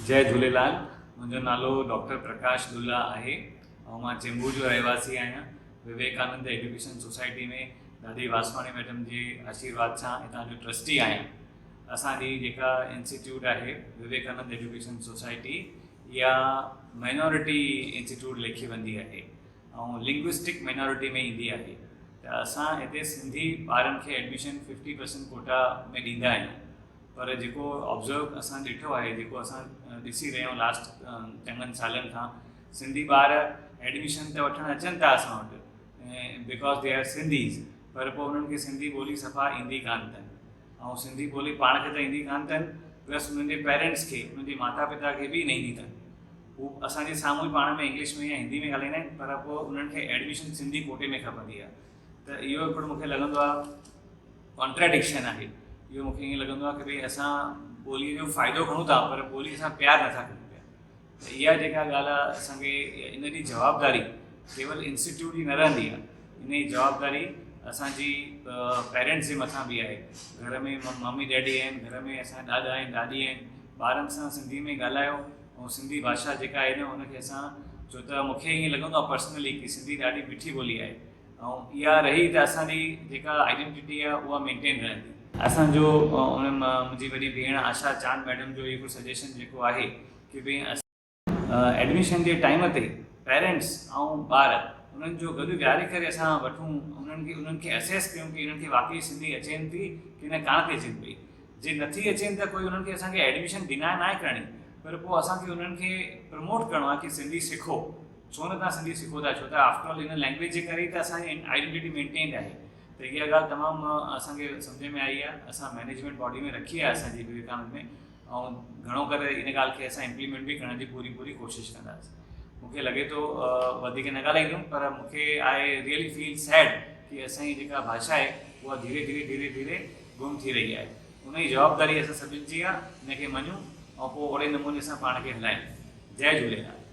جئي جهوليلال، منهنجو نالو ڊاڪٽر پرڪاش للا آهي ۽ مان چيمبور جو رهواسي آهيان. وويڪانند ايجوڪيشن سوسائٽي ۾ دادي واسواڻي ميڊم جي آشيرواد سان هتان جو ٽرسٽي آهيان. اسان جي جيڪا انسٽيٽيوٽ آهي وويڪانند ايجوڪيشن سوسائٽي اها مائنارٽي انسٽيٽيوٽ ليکي ويندي آهي ۽ لنگوسٽڪ مائنارٽي ۾ ايندي آهي ته اسان هتي سنڌي ٻارن کي ايڊميشن ففٽي پرسنٽ ڪوٽا ۾ ڏيندا آهيون. پر جيڪو آبزرو اسان ڏٺو آهي جيڪو اسان ڏسي رهيا آهيون لاسٽ چڱن سالن کان سنڌي ٻار ايڊميشن ته وٺڻ اچن ٿا اسان وٽ because they are Sindhis پر پوء انهن کي سنڌي ٻولي صفا ايندي ڪانه اٿن ۽ سنڌي ٻولي پاڻ کي ته ايندي ڪانه اٿن پلس انهن جي پيرنٽس کي انهن جي ماتا پتا کي به نه ايندي اٿن هو اسان جي سامهون ئي پاڻ ۾ انگلش ۾ يا هندي ۾ ڳالهائيندا آهن پر پوء انهن کي ايڊميشن سنڌي ڪوٽي ۾ کپندي آهي ته اهو هڪڙو مونکي لڳندو آهي ڪانٽراڊڪشن آهي. اهو مون کي ائين لڳندو آهي ته ڀئي اسان ٻوليء جو فائدو کڻون ٿا پر ٻوليء سان پيار نٿا ڪريون پيا ته اها جيڪا ڳالهه آهي اسان کي ان جي جوابداري ڪيول انسٽيٽيوٽ جي نه رهندي آهي ان جي جوابداري اسان جي پيرنٽس جي مٿان به آهي گهر ۾ ممي ڊيڊي آهن گهر ۾ اسان ڏاڏا آهن ڏاڏي آهن ٻارن سان سنڌي ۾ ڳالهايو ۽ سنڌي ڀاشا جيڪا آهي نه ان کي اسان ڇو ته مون کي ائين لڳندو آهي پرسنلي ڪي سنڌي ڏاڍي مٺي ٻولي آهي ۽ اها رهي ته اسان جي جيڪا آئيڊنٽيٽي آهي اها مينٽين رهندي. اسان جو ان منهنجي وڏي ڀيڻ آشا چاند ميڊم جو اهو سجيشن جيڪو آهي ڪي ڀئي ايڊميشن جي ٽائيم تي پيرنٽس ۽ ٻار انهن جو گڏ ويهاري ڪري اسان وٺون انهن کي انهن کي اسيس ڪيون ڪي انهن کي واقعي سنڌي اچين ٿي ڪي نه ڪانه ٿي اچين پئي جي نٿي اچين ته ڪوئي انهن کي اسان کي ايڊميشن ڊينائي ناهي ڪرڻي پر پوء اسان کي انهن کي پروموٽ ڪرڻو آهي ڪي سنڌي سکو ڇو نه توهان سنڌي سکو ٿا ڇو ته آفٽر آل ان لينگويج جي ڪري ئي ته اسان جي آئيڊنٽيٽي مينٽينڊ آهي ته اها ڳالهه تمام اسان کي سمجهه ۾ آئي آهي اسان مينيجمينٽ باڊي ۾ رکي آهي اسان جي وويڪانند ۾ ۽ گهڻو ڪري ان ڳالهه کي اسان امپليمينٽ به ڪرڻ جي پوري پوري ڪوشش ڪنداسين مون کي لڳي ٿو وڌيڪ نه ڳالهائيندم پر مون کي آء ريئلي فيل سيڊ ڪي اسان جي جيڪا ڀاشا آهي اها ڌيري ڌيري ڌيري ڌيري گم ٿي رهي آهي ان جي جوابداري اسان سڀن جي آهي ان کي مڃون ۽ پوء اوڙي نموني سان پاڻ کي هلايون جئي جهوليلال.